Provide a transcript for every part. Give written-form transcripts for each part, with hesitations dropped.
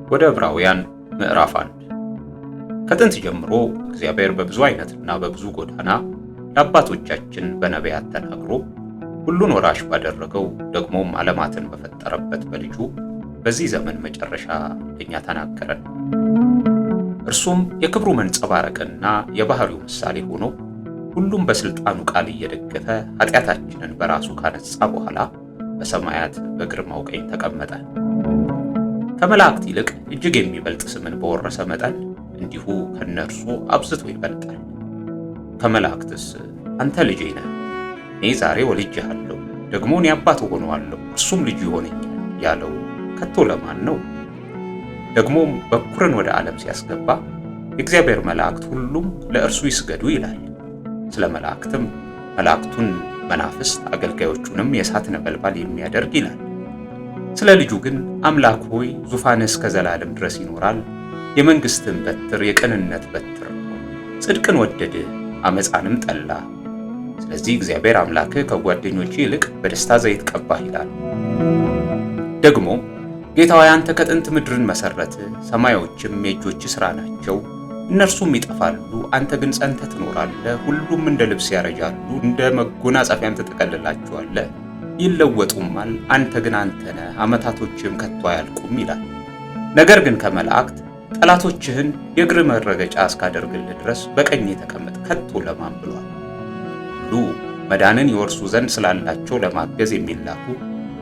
ወደ ዕብራውያን ምዕራፍ 1። ከጥንት ጀምሮ እግዚአብሔር በብዙ አይነትና በብዙ ጎዳና ለአባቶቻችን በነቢያት ተናግሮ ሁሉን ወራሽ ባደረገው ደግሞም ዓለማትን በፈጠረበት በልጁ በዚህ ዘመን መጨረሻ ለእኛ ተናገረን። እርሱም የክብሩ መንጸባረቅና የባሕሪው ምሳሌ ሆኖ ሁሉም በሥልጣኑ ቃል እየደገፈ ኃጢአታችንን በራሱ ካነጻ በኋላ በሰማያት በግርማው ቀኝ ተቀመጠ። ከመላእክት ይልቅ እጅግ የሚበልጥ ስምን በወረሰ መጠን እንዲሁ ከእነርሱ አብዝቶ ይበልጣል። ከመላእክትስ አንተ ልጄ ነህ፣ እኔ ዛሬ ወልጄሃለሁ፣ ደግሞ እኔ አባት እሆነዋለሁ፣ እርሱም ልጅ ይሆነኛል ያለው ከቶ ለማን ነው? ደግሞም በኩርን ወደ ዓለም ሲያስገባ የእግዚአብሔር መላእክት ሁሉም ለእርሱ ይስገዱ ይላል። ስለ መላእክትም መላእክቱን መናፍስት አገልጋዮቹንም የእሳት ነበልባል የሚያደርግ ይላል። ስለ ልጁ ግን አምላክ ሆይ ዙፋንህ እስከ ዘላለም ድረስ ይኖራል፣ የመንግሥትህን በትር የቅንነት በትር ነው። ጽድቅን ወደድህ ዓመፃንም ጠላህ። ስለዚህ እግዚአብሔር አምላክህ ከጓደኞች ይልቅ በደስታ ዘይት ቀባህ ይላል። ደግሞ ጌታ ሆይ አንተ ከጥንት ምድርን መሠረትህ፣ ሰማዮችም የእጆችህ ሥራ ናቸው። እነርሱም ይጠፋሉ፣ አንተ ግን ጸንተህ ትኖራለህ። ሁሉም እንደ ልብስ ያረጃሉ፣ እንደ መጎናጸፊያም ትጠቀልላቸዋለህ፣ ይለወጡማል። አንተ ግን አንተ ነህ፣ ዓመታቶችህም ከቶ አያልቁም ይላል። ነገር ግን ከመላእክት ጠላቶችህን የእግር መረገጫ እስካደርግልህ ድረስ በቀኝ ተቀመጥ ከቶ ለማን ብሏል? ሁሉ መዳንን ይወርሱ ዘንድ ስላላቸው ለማገዝ የሚላኩ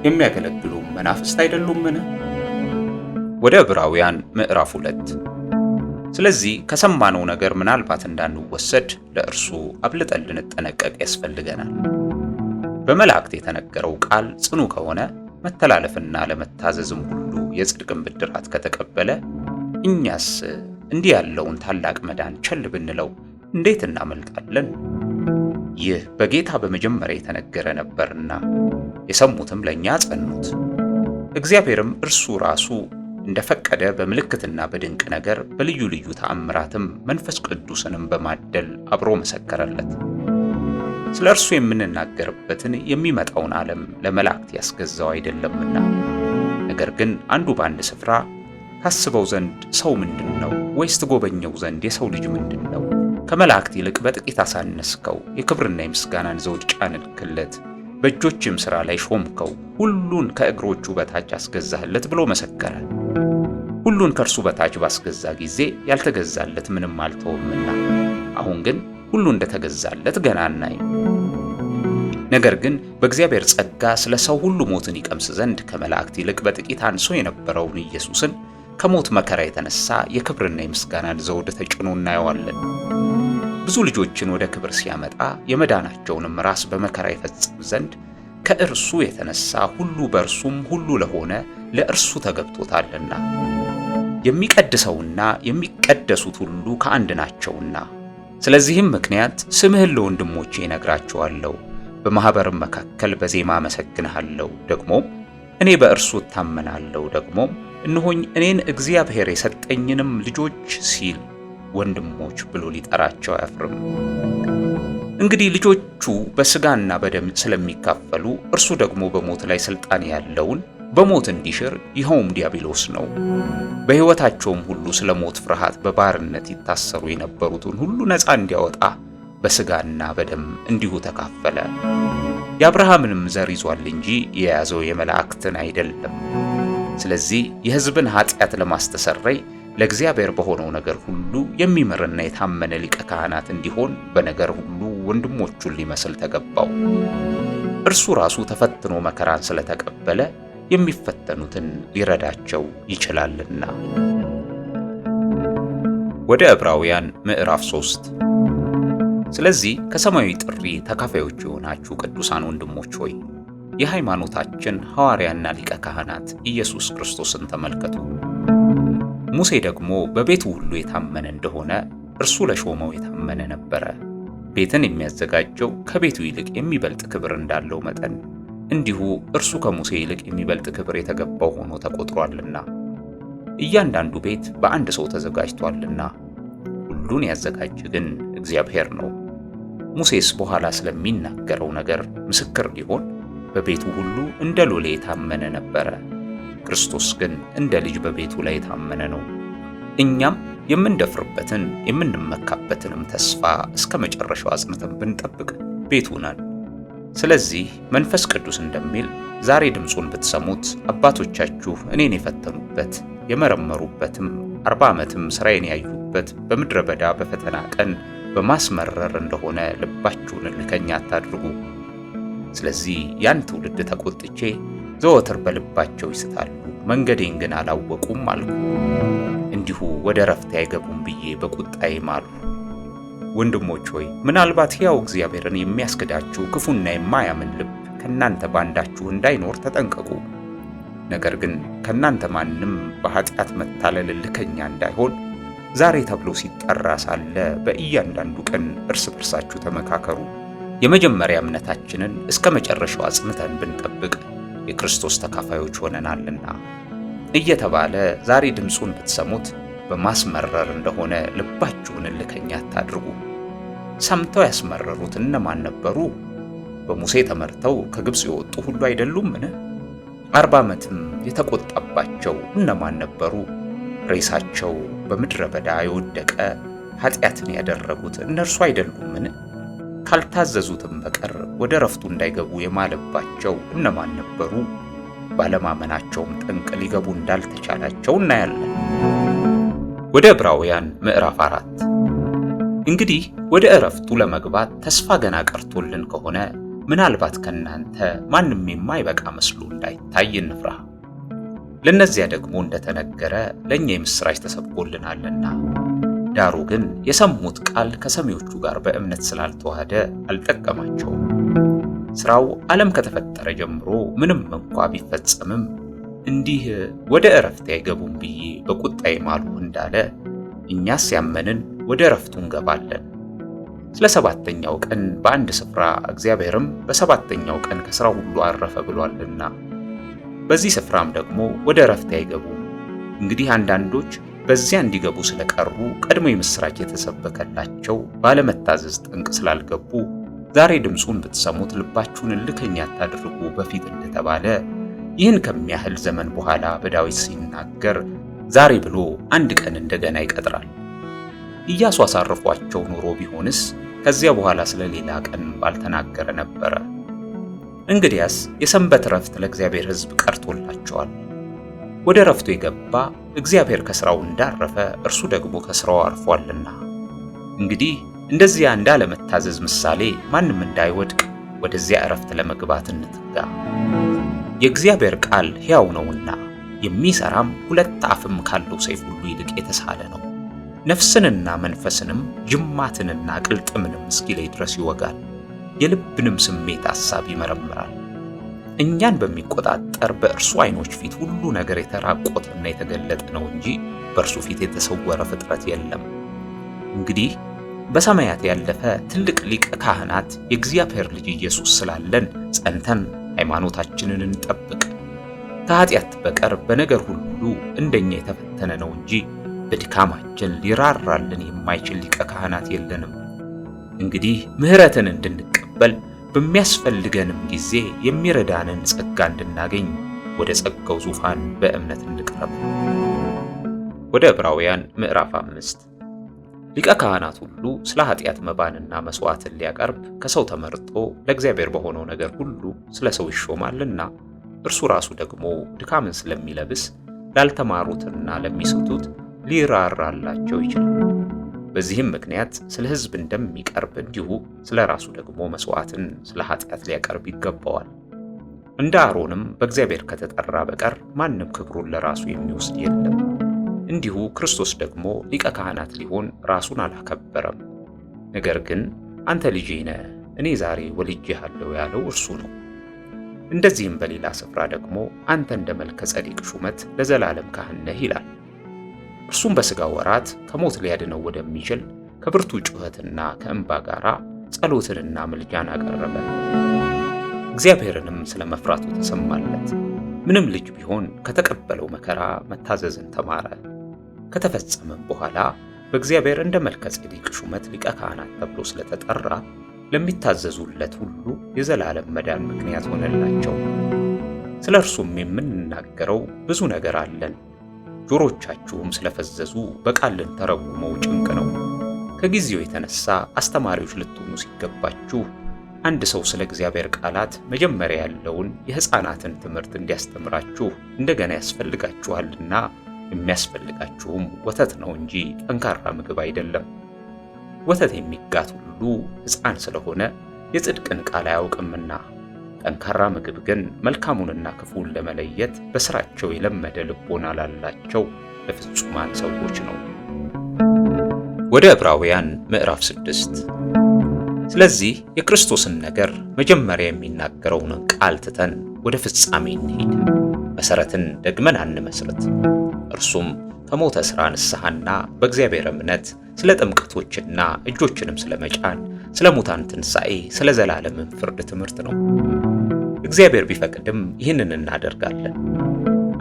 የሚያገለግሉ መናፍስት አይደሉምን? ወደ ዕብራውያን ምዕራፍ 2። ስለዚህ ከሰማነው ነገር ምናልባት እንዳንወሰድ ለእርሱ አብልጠን ልንጠነቀቅ ያስፈልገናል። በመላእክት የተነገረው ቃል ጽኑ ከሆነ መተላለፍና ለመታዘዝም ሁሉ የጽድቅን ብድራት ከተቀበለ እኛስ እንዲህ ያለውን ታላቅ መዳን ቸል ብንለው እንዴት እናመልጣለን? ይህ በጌታ በመጀመሪያ የተነገረ ነበርና የሰሙትም ለእኛ ጸኑት። እግዚአብሔርም እርሱ ራሱ እንደፈቀደ በምልክትና በድንቅ ነገር በልዩ ልዩ ተአምራትም መንፈስ ቅዱስንም በማደል አብሮ መሰከረለት። ስለ እርሱ የምንናገርበትን የሚመጣውን ዓለም ለመላእክት ያስገዛው አይደለምና። ነገር ግን አንዱ በአንድ ስፍራ ታስበው ዘንድ ሰው ምንድን ነው? ወይስ ትጎበኘው ዘንድ የሰው ልጅ ምንድን ነው? ከመላእክት ይልቅ በጥቂት አሳነስከው፣ የክብርና የምስጋናን ዘውድ ጫንክለት፣ በእጆችም ሥራ ላይ ሾምከው፣ ሁሉን ከእግሮቹ በታች አስገዛህለት ብሎ መሰከረ። ሁሉን ከእርሱ በታች ባስገዛ ጊዜ ያልተገዛለት ምንም አልተወምና፣ አሁን ግን ሁሉ እንደተገዛለት ገና አናይም። ነገር ግን በእግዚአብሔር ጸጋ ስለ ሰው ሁሉ ሞትን ይቀምስ ዘንድ ከመላእክት ይልቅ በጥቂት አንሶ የነበረውን ኢየሱስን ከሞት መከራ የተነሳ የክብርና የምስጋናን ዘውድ ተጭኖ እናየዋለን። ብዙ ልጆችን ወደ ክብር ሲያመጣ የመዳናቸውንም ራስ በመከራ ይፈጽም ዘንድ ከእርሱ የተነሳ ሁሉ በእርሱም ሁሉ ለሆነ ለእርሱ ተገብቶታልና የሚቀድሰውና የሚቀደሱት ሁሉ ከአንድ ናቸውና። ስለዚህም ምክንያት ስምህን ለወንድሞቼ እነግራቸዋለሁ፣ በማኅበርም መካከል በዜማ አመሰግንሃለሁ። ደግሞም እኔ በእርሱ እታመናለሁ። ደግሞም እነሆኝ እኔን እግዚአብሔር የሰጠኝንም ልጆች ሲል ወንድሞች ብሎ ሊጠራቸው አያፍርም። እንግዲህ ልጆቹ በሥጋና በደም ስለሚካፈሉ እርሱ ደግሞ በሞት ላይ ሥልጣን ያለውን በሞት እንዲሽር ይኸውም ዲያብሎስ ነው። በሕይወታቸውም ሁሉ ስለ ሞት ፍርሃት በባርነት ይታሰሩ የነበሩትን ሁሉ ነፃ እንዲያወጣ በሥጋና በደም እንዲሁ ተካፈለ። የአብርሃምንም ዘር ይዟል እንጂ የያዘው የመላእክትን አይደለም። ስለዚህ የሕዝብን ኃጢአት ለማስተሰረይ ለእግዚአብሔር በሆነው ነገር ሁሉ የሚምርና የታመነ ሊቀ ካህናት እንዲሆን በነገር ሁሉ ወንድሞቹን ሊመስል ተገባው። እርሱ ራሱ ተፈትኖ መከራን ስለተቀበለ የሚፈተኑትን ሊረዳቸው ይችላልና። ወደ ዕብራውያን ምዕራፍ 3። ስለዚህ ከሰማያዊ ጥሪ ተካፋዮች የሆናችሁ ቅዱሳን ወንድሞች ሆይ የሃይማኖታችን ሐዋርያና ሊቀ ካህናት ኢየሱስ ክርስቶስን ተመልከቱ። ሙሴ ደግሞ በቤቱ ሁሉ የታመነ እንደሆነ እርሱ ለሾመው የታመነ ነበረ። ቤትን የሚያዘጋጀው ከቤቱ ይልቅ የሚበልጥ ክብር እንዳለው መጠን እንዲሁ እርሱ ከሙሴ ይልቅ የሚበልጥ ክብር የተገባው ሆኖ ተቆጥሯልና። እያንዳንዱ ቤት በአንድ ሰው ተዘጋጅቷልና ሁሉን ያዘጋጀ ግን እግዚአብሔር ነው። ሙሴስ በኋላ ስለሚናገረው ነገር ምስክር ሊሆን በቤቱ ሁሉ እንደ ሎሌ የታመነ ነበረ። ክርስቶስ ግን እንደ ልጅ በቤቱ ላይ የታመነ ነው። እኛም የምንደፍርበትን የምንመካበትንም ተስፋ እስከ መጨረሻው አጽንተን ብንጠብቅ ቤቱ ነን። ስለዚህ መንፈስ ቅዱስ እንደሚል ዛሬ ድምፁን ብትሰሙት አባቶቻችሁ እኔን የፈተኑበት የመረመሩበትም 40 ዓመትም ሥራዬን ያዩበት በምድረ በዳ በፈተና ቀን በማስመረር እንደሆነ ልባችሁን እልከኛ አታድርጉ። ስለዚህ ያን ትውልድ ተቆጥቼ ዘወትር በልባቸው ይስታሉ፣ መንገዴን ግን አላወቁም አልኩ። እንዲሁ ወደ እረፍቴ አይገቡም ብዬ በቁጣዬ ማልሁ። ወንድሞች ሆይ፣ ምናልባት ሕያው እግዚአብሔርን የሚያስክዳችሁ ክፉና የማያምን ልብ ከእናንተ ባንዳችሁ እንዳይኖር ተጠንቀቁ። ነገር ግን ከእናንተ ማንም በኃጢአት መታለል እልከኛ እንዳይሆን ዛሬ ተብሎ ሲጠራ ሳለ በእያንዳንዱ ቀን እርስ በርሳችሁ ተመካከሩ። የመጀመሪያ እምነታችንን እስከ መጨረሻው አጽንተን ብንጠብቅ የክርስቶስ ተካፋዮች ሆነናልና እየተባለ ዛሬ ድምፁን ብትሰሙት በማስመረር እንደሆነ ልባችሁን እልከኛ አታድርጉ። ሰምተው ያስመረሩት እነማን ነበሩ? በሙሴ ተመርተው ከግብፅ የወጡ ሁሉ አይደሉምን? 40 ዓመትም የተቆጣባቸው እነማን ነበሩ? ሬሳቸው በምድረ በዳ የወደቀ ኃጢአትን ያደረጉት እነርሱ አይደሉምን? ካልታዘዙትም በቀር ወደ ረፍቱ እንዳይገቡ የማለባቸው እነማን ነበሩ? ባለማመናቸውም ጠንቅ ሊገቡ እንዳልተቻላቸው እናያለን። ወደ ዕብራውያን ምዕራፍ 4። እንግዲህ ወደ ዕረፍቱ ለመግባት ተስፋ ገና ቀርቶልን ከሆነ ምናልባት ከናንተ ማንም የማይበቃ መስሎ እንዳይታይ እንፍራ። ለእነዚያ ደግሞ እንደተነገረ ለእኛ የምሥራች ተሰብኮልናልና። ዳሩ ግን የሰሙት ቃል ከሰሚዎቹ ጋር በእምነት ስላልተዋሃደ አልጠቀማቸውም። ስራው ዓለም ከተፈጠረ ጀምሮ ምንም እንኳ ቢፈጸምም እንዲህ ወደ ዕረፍቴ አይገቡም ብዬ በቁጣዬ ማልሁ እንዳለ እኛስ ያመንን ወደ ዕረፍቱ እንገባለን። ስለ ሰባተኛው ቀን በአንድ ስፍራ እግዚአብሔርም በሰባተኛው ቀን ከሥራው ሁሉ አረፈ ብሏልና፣ በዚህ ስፍራም ደግሞ ወደ ዕረፍቴ አይገቡም። እንግዲህ አንዳንዶች በዚያ እንዲገቡ ስለቀሩ ቀድሞ የምሥራች የተሰበከላቸው ባለመታዘዝ ጠንቅ ስላልገቡ ዛሬ ድምፁን ብትሰሙት ልባችሁን እልከኛ አታድርጉ በፊት እንደተባለ ይህን ከሚያህል ዘመን በኋላ በዳዊት ሲናገር ዛሬ ብሎ አንድ ቀን እንደገና ይቀጥራል። ኢያሱ አሳርፏቸው ኑሮ ቢሆንስ ከዚያ በኋላ ስለሌላ ቀን ባልተናገረ ነበረ። እንግዲያስ የሰንበት ዕረፍት ለእግዚአብሔር ሕዝብ ቀርቶላቸዋል። ወደ ዕረፍቱ የገባ እግዚአብሔር ከሥራው እንዳረፈ እርሱ ደግሞ ከሥራው አርፏልና። እንግዲህ እንደዚያ እንዳለመታዘዝ ምሳሌ ማንም እንዳይወድቅ ወደዚያ ዕረፍት ለመግባት እንትጋ። የእግዚአብሔር ቃል ሕያው ነውና የሚሠራም ሁለት አፍም ካለው ሰይፍ ሁሉ ይልቅ የተሳለ ነው። ነፍስንና መንፈስንም ጅማትንና ቅልጥምንም እስኪለይ ድረስ ይወጋል፣ የልብንም ስሜት ሐሳብ ይመረምራል። እኛን በሚቆጣጠር በእርሱ ዓይኖች ፊት ሁሉ ነገር የተራቆተና የተገለጠ ነው እንጂ በእርሱ ፊት የተሰወረ ፍጥረት የለም። እንግዲህ በሰማያት ያለፈ ትልቅ ሊቀ ካህናት የእግዚአብሔር ልጅ ኢየሱስ ስላለን ጸንተን ሃይማኖታችንን እንጠብቅ። ከኃጢአት በቀር በነገር ሁሉ እንደኛ የተፈተነ ነው እንጂ በድካማችን ሊራራልን የማይችል ሊቀ ካህናት የለንም። እንግዲህ ምሕረትን እንድንቀበል በሚያስፈልገንም ጊዜ የሚረዳንን ጸጋ እንድናገኝ ወደ ጸጋው ዙፋን በእምነት እንቅረብ። ወደ ዕብራውያን ምዕራፍ 5። ሊቀ ካህናት ሁሉ ስለ ኃጢአት መባንና መስዋዕትን ሊያቀርብ ከሰው ተመርጦ ለእግዚአብሔር በሆነው ነገር ሁሉ ስለ ሰው ይሾማልና እርሱ ራሱ ደግሞ ድካምን ስለሚለብስ ላልተማሩትና ለሚስቱት ሊራራላቸው ይችላል። በዚህም ምክንያት ስለ ሕዝብ እንደሚቀርብ እንዲሁ ስለ ራሱ ደግሞ መስዋዕትን ስለ ኃጢአት ሊያቀርብ ይገባዋል። እንደ አሮንም በእግዚአብሔር ከተጠራ በቀር ማንም ክብሩን ለራሱ የሚወስድ የለም። እንዲሁ ክርስቶስ ደግሞ ሊቀ ካህናት ሊሆን ራሱን አላከበረም። ነገር ግን አንተ ልጄ ነህ፣ እኔ ዛሬ ወልጄሃለሁ ያለው እርሱ ነው። እንደዚህም በሌላ ስፍራ ደግሞ አንተ እንደ መልከ ጸዴቅ ሹመት ለዘላለም ካህን ነህ ይላል። እርሱም በሥጋው ወራት ከሞት ሊያድነው ወደሚችል ከብርቱ ጩኸትና ከእንባ ጋር ጸሎትንና ምልጃን አቀረበ። እግዚአብሔርንም ስለ መፍራቱ ተሰማለት። ምንም ልጅ ቢሆን ከተቀበለው መከራ መታዘዝን ተማረ። ከተፈጸመም በኋላ በእግዚአብሔር እንደ መልከ ጼዴቅ ሹመት ሊቀ ካህናት ተብሎ ስለተጠራ ለሚታዘዙለት ሁሉ የዘላለም መዳን ምክንያት ሆነላቸው። ስለ እርሱም የምንናገረው ብዙ ነገር አለን። ጆሮቻችሁም ስለፈዘዙ በቃል ልንተረጉመው ጭንቅ ነው። ከጊዜው የተነሳ አስተማሪዎች ልትሆኑ ሲገባችሁ አንድ ሰው ስለ እግዚአብሔር ቃላት መጀመሪያ ያለውን የሕፃናትን ትምህርት እንዲያስተምራችሁ እንደገና ያስፈልጋችኋልና የሚያስፈልጋችሁም ወተት ነው እንጂ ጠንካራ ምግብ አይደለም። ወተት የሚጋት ሁሉ ሕፃን ስለሆነ የጽድቅን ቃል አያውቅምና፣ ጠንካራ ምግብ ግን መልካሙንና ክፉውን ለመለየት በስራቸው የለመደ ልቦና ላላቸው ለፍጹማን ሰዎች ነው። ወደ ዕብራውያን ምዕራፍ 6። ስለዚህ የክርስቶስን ነገር መጀመሪያ የሚናገረውን ቃል ትተን ወደ ፍጻሜ እንሂድ። መሠረትን ደግመን አንመስርት። እርሱም ከሞተ ሥራ ንስሐና በእግዚአብሔር እምነት ስለ ጥምቀቶችና እጆችንም ስለ መጫን፣ ስለ ሙታን ትንሣኤ፣ ስለ ዘላለምም ፍርድ ትምህርት ነው። እግዚአብሔር ቢፈቅድም ይህንን እናደርጋለን።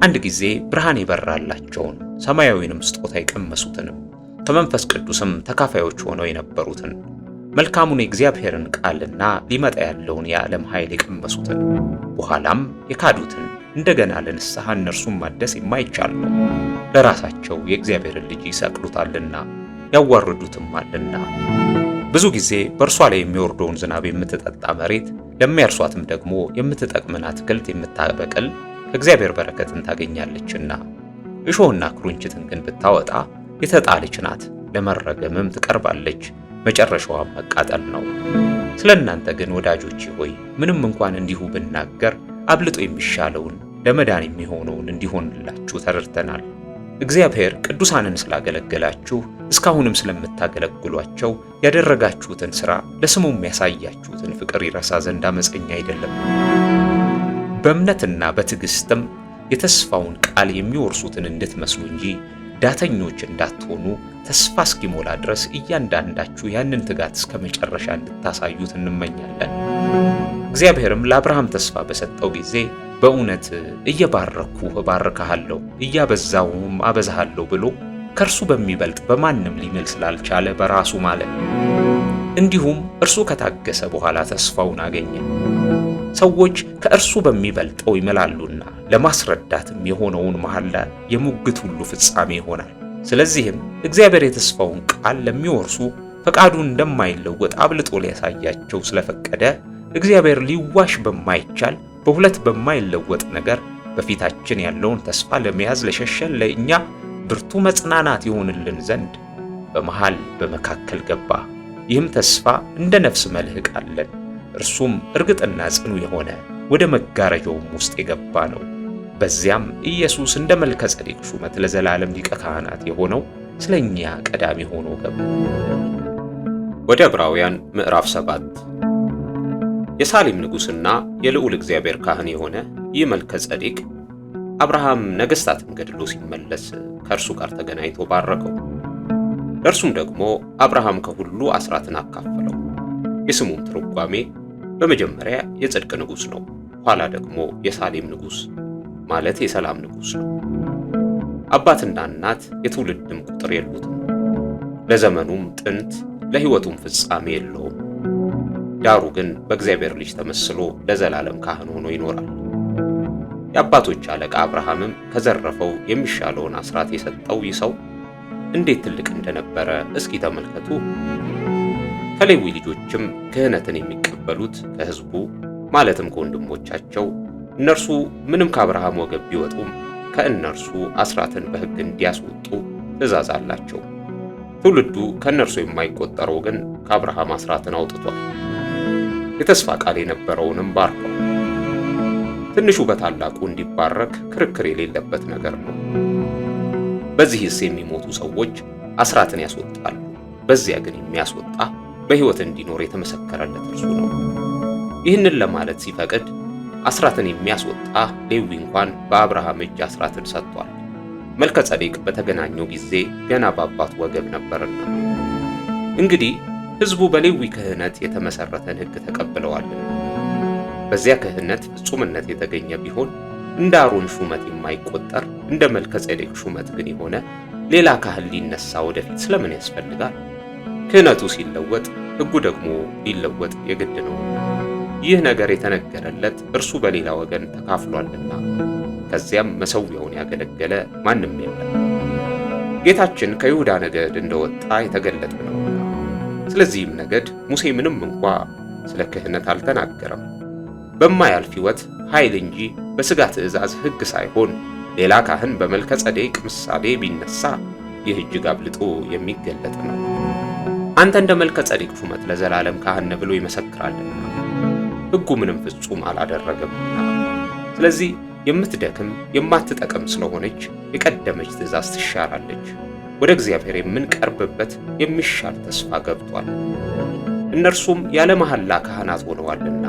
አንድ ጊዜ ብርሃን የበራላቸውን ሰማያዊንም ስጦታ የቀመሱትንም ከመንፈስ ቅዱስም ተካፋዮች ሆነው የነበሩትን መልካሙን የእግዚአብሔርን ቃልና ሊመጣ ያለውን የዓለም ኃይል የቀመሱትን በኋላም የካዱትን እንደገና ለንስሐ እነርሱን ማደስ የማይቻል ነው። ለራሳቸው የእግዚአብሔርን ልጅ ይሰቅሉታልና ያዋርዱትማልና። ብዙ ጊዜ በእርሷ ላይ የሚወርደውን ዝናብ የምትጠጣ መሬት ለሚያርሷትም ደግሞ የምትጠቅምን አትክልት የምታበቅል ከእግዚአብሔር በረከትን ታገኛለችና። እሾህና ኩርንችትን ግን ብታወጣ የተጣለች ናት፣ ለመረገምም ትቀርባለች፣ መጨረሻዋም መቃጠል ነው። ስለ እናንተ ግን ወዳጆቼ ሆይ ምንም እንኳን እንዲሁ ብናገር አብልጦ የሚሻለውን ለመዳን የሚሆነውን እንዲሆንላችሁ ተረድተናል። እግዚአብሔር ቅዱሳንን ስላገለገላችሁ እስካሁንም ስለምታገለግሏቸው ያደረጋችሁትን ሥራ ለስሙም ያሳያችሁትን ፍቅር ይረሳ ዘንድ አመፀኛ አይደለም። በእምነትና በትዕግሥትም የተስፋውን ቃል የሚወርሱትን እንድትመስሉ እንጂ ዳተኞች እንዳትሆኑ ተስፋ እስኪሞላ ድረስ እያንዳንዳችሁ ያንን ትጋት እስከ መጨረሻ እንድታሳዩት እንመኛለን። እግዚአብሔርም ለአብርሃም ተስፋ በሰጠው ጊዜ በእውነት እየባረኩህ እባርክሃለሁ፣ እያበዛሁህም አበዛሃለሁ ብሎ ከእርሱ በሚበልጥ በማንም ሊምል ስላልቻለ በራሱ ማለ። እንዲሁም እርሱ ከታገሰ በኋላ ተስፋውን አገኘ። ሰዎች ከእርሱ በሚበልጠው ይምላሉና ለማስረዳትም የሆነውን መሐላ የሙግት ሁሉ ፍጻሜ ይሆናል። ስለዚህም እግዚአብሔር የተስፋውን ቃል ለሚወርሱ ፈቃዱ እንደማይለወጥ አብልጦ ሊያሳያቸው ስለፈቀደ እግዚአብሔር ሊዋሽ በማይቻል በሁለት በማይለወጥ ነገር በፊታችን ያለውን ተስፋ ለመያዝ ለሸሸን ለእኛ ብርቱ መጽናናት ይሆንልን ዘንድ በመሃል በመካከል ገባ። ይህም ተስፋ እንደ ነፍስ መልህቅ አለን። እርሱም እርግጥና ጽኑ የሆነ ወደ መጋረጃውም ውስጥ የገባ ነው። በዚያም ኢየሱስ እንደ መልከ ጼዴቅ ሹመት ለዘላለም ሊቀ ካህናት የሆነው ስለኛ ቀዳሚ ሆኖ ገባ። ወደ ዕብራውያን ምዕራፍ 7። የሳሌም ንጉሥና የልዑል እግዚአብሔር ካህን የሆነ ይህ መልከ ጼዴቅ አብርሃም ነገሥታትን ገድሎ ሲመለስ ከእርሱ ጋር ተገናኝቶ ባረከው። ለእርሱም ደግሞ አብርሃም ከሁሉ አስራትን አካፈለው። የስሙም ትርጓሜ በመጀመሪያ የጽድቅ ንጉሥ ነው፣ ኋላ ደግሞ የሳሌም ንጉሥ ማለት የሰላም ንጉሥ ነው። አባትና እናት የትውልድም ቁጥር የሉትም። ለዘመኑም ጥንት ለሕይወቱም ፍጻሜ የለውም። ዳሩ ግን በእግዚአብሔር ልጅ ተመስሎ ለዘላለም ካህን ሆኖ ይኖራል። የአባቶች አለቃ አብርሃምም ከዘረፈው የሚሻለውን አስራት የሰጠው ይህ ሰው እንዴት ትልቅ እንደነበረ እስኪ ተመልከቱ። ከሌዊ ልጆችም ክህነትን የሚቀበሉት ከሕዝቡ ማለትም ከወንድሞቻቸው እነርሱ ምንም ከአብርሃም ወገብ ቢወጡም ከእነርሱ አስራትን በሕግ እንዲያስወጡ ትእዛዝ አላቸው። ትውልዱ ከእነርሱ የማይቆጠረው ግን ከአብርሃም አስራትን አውጥቷል፣ የተስፋ ቃል የነበረውንም ባርኳል። ትንሹ በታላቁ እንዲባረክ ክርክር የሌለበት ነገር ነው። በዚህስ የሚሞቱ ሰዎች አስራትን ያስወጣሉ። በዚያ ግን የሚያስወጣ በሕይወት እንዲኖር የተመሰከረለት እርሱ ነው። ይህንን ለማለት ሲፈቅድ አስራትን የሚያስወጣ ሌዊ እንኳን በአብርሃም እጅ አስራትን ሰጥቷል። መልከ ጼዴቅ በተገናኘው ጊዜ ገና በአባቱ ወገብ ነበርና። እንግዲህ ሕዝቡ በሌዊ ክህነት የተመሰረተን ሕግ ተቀብለዋልና በዚያ ክህነት ፍጹምነት የተገኘ ቢሆን እንደ አሮን ሹመት የማይቆጠር እንደ መልከ ጼዴቅ ሹመት ግን የሆነ ሌላ ካህን ሊነሳ ወደፊት ስለምን ያስፈልጋል? ክህነቱ ሲለወጥ ሕጉ ደግሞ ሊለወጥ የግድ ነው። ይህ ነገር የተነገረለት እርሱ በሌላ ወገን ተካፍሏልና፣ ከዚያም መሠዊያውን ያገለገለ ማንም የለም። ጌታችን ከይሁዳ ነገድ እንደወጣ የተገለጠ ነውና፣ ስለዚህም ነገድ ሙሴ ምንም እንኳ ስለ ክህነት አልተናገረም። በማያልፍ ሕይወት ኃይል እንጂ በሥጋ ትእዛዝ ሕግ ሳይሆን ሌላ ካህን በመልከ ጸዴቅ ምሳሌ ቢነሳ ይህ እጅግ አብልጦ የሚገለጥ ነው። አንተ እንደ መልከ ጸዴቅ ሹመት ለዘላለም ካህን ነህ ብሎ ይመሰክራልና ሕጉ ምንም ፍጹም አላደረገምና። ስለዚህ የምትደክም የማትጠቅም ስለሆነች የቀደመች ትእዛዝ ትሻራለች። ወደ እግዚአብሔር የምንቀርብበት የሚሻል ተስፋ ገብቷል። እነርሱም ያለ መሐላ ካህናት ሆነዋልና፣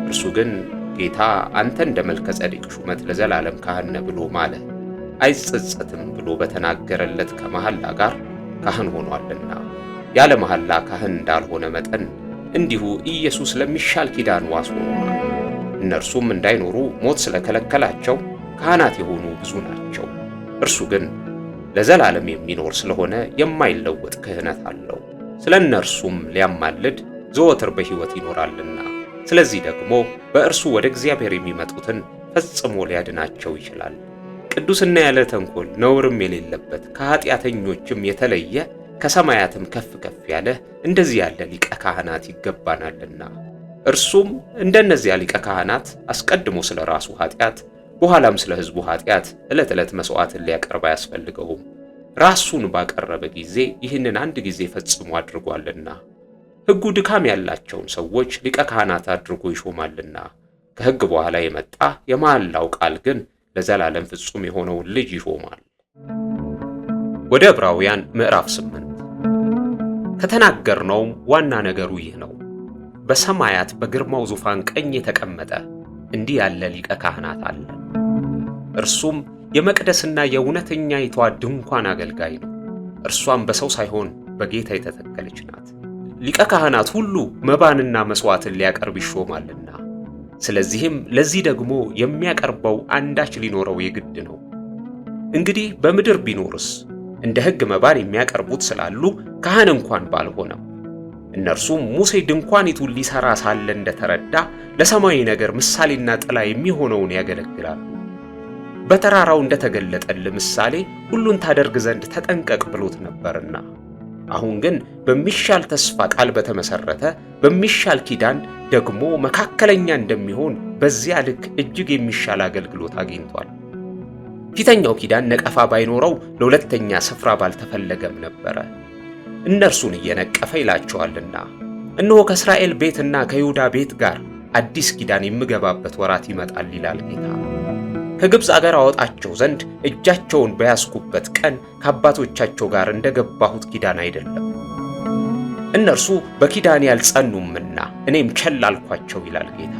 እርሱ ግን ጌታ አንተ እንደ መልከ ጸዴቅ ሹመት ለዘላለም ካህን ነህ ብሎ ማለ፣ አይጸጸትም ብሎ በተናገረለት ከመሐላ ጋር ካህን ሆኗልና፣ ያለ መሐላ ካህን እንዳልሆነ መጠን እንዲሁ ኢየሱስ ለሚሻል ኪዳን ዋስ ሆኖናል። እነርሱም እንዳይኖሩ ሞት ስለከለከላቸው ካህናት የሆኑ ብዙ ናቸው። እርሱ ግን ለዘላለም የሚኖር ስለሆነ የማይለወጥ ክህነት አለው። ስለ እነርሱም ሊያማልድ ዘወትር በሕይወት ይኖራልና፣ ስለዚህ ደግሞ በእርሱ ወደ እግዚአብሔር የሚመጡትን ፈጽሞ ሊያድናቸው ይችላል። ቅዱስና ያለ ተንኮል ነውርም የሌለበት ከኃጢአተኞችም የተለየ ከሰማያትም ከፍ ከፍ ያለ እንደዚህ ያለ ሊቀ ካህናት ይገባናልና፣ እርሱም እንደነዚያ ሊቀ ካህናት አስቀድሞ ስለ ራሱ ኃጢአት በኋላም ስለ ሕዝቡ ኃጢአት ዕለት ዕለት መሥዋዕትን ሊያቀርብ አያስፈልገውም። ራሱን ባቀረበ ጊዜ ይህንን አንድ ጊዜ ፈጽሞ አድርጓልና፣ ሕጉ ድካም ያላቸውን ሰዎች ሊቀ ካህናት አድርጎ ይሾማልና፣ ከሕግ በኋላ የመጣ የመሐላው ቃል ግን ለዘላለም ፍጹም የሆነውን ልጅ ይሾማል። ወደ ዕብራውያን ምዕራፍ 8። ከተናገርነውም ዋና ነገሩ ይህ ነው። በሰማያት በግርማው ዙፋን ቀኝ የተቀመጠ እንዲህ ያለ ሊቀ ካህናት አለ። እርሱም የመቅደስና የእውነተኛይቷ ድንኳን አገልጋይ ነው። እርሷም በሰው ሳይሆን በጌታ የተተከለች ናት። ሊቀ ካህናት ሁሉ መባንና መሥዋዕትን ሊያቀርብ ይሾማልና፣ ስለዚህም ለዚህ ደግሞ የሚያቀርበው አንዳች ሊኖረው የግድ ነው። እንግዲህ በምድር ቢኖርስ እንደ ሕግ መባን የሚያቀርቡት ስላሉ ካህን እንኳን ባልሆነም፣ እነርሱም ሙሴ ድንኳኒቱን ሊሰራ ሳለ እንደተረዳ ለሰማያዊ ነገር ምሳሌና ጥላ የሚሆነውን ያገለግላሉ። በተራራው እንደተገለጠል ምሳሌ ሁሉን ታደርግ ዘንድ ተጠንቀቅ ብሎት ነበርና። አሁን ግን በሚሻል ተስፋ ቃል በተመሰረተ በሚሻል ኪዳን ደግሞ መካከለኛ እንደሚሆን በዚያ ልክ እጅግ የሚሻል አገልግሎት አግኝቷል። ፊተኛው ኪዳን ነቀፋ ባይኖረው ለሁለተኛ ስፍራ ባልተፈለገም ነበረ። እነርሱን እየነቀፈ ይላቸዋልና፣ እነሆ ከእስራኤል ቤትና ከይሁዳ ቤት ጋር አዲስ ኪዳን የምገባበት ወራት ይመጣል ይላል ጌታ። ከግብፅ አገር አወጣቸው ዘንድ እጃቸውን በያዝኩበት ቀን ከአባቶቻቸው ጋር እንደገባሁት ኪዳን አይደለም። እነርሱ በኪዳኔ አልጸኑምና እኔም ቸል አልኳቸው ይላል ጌታ።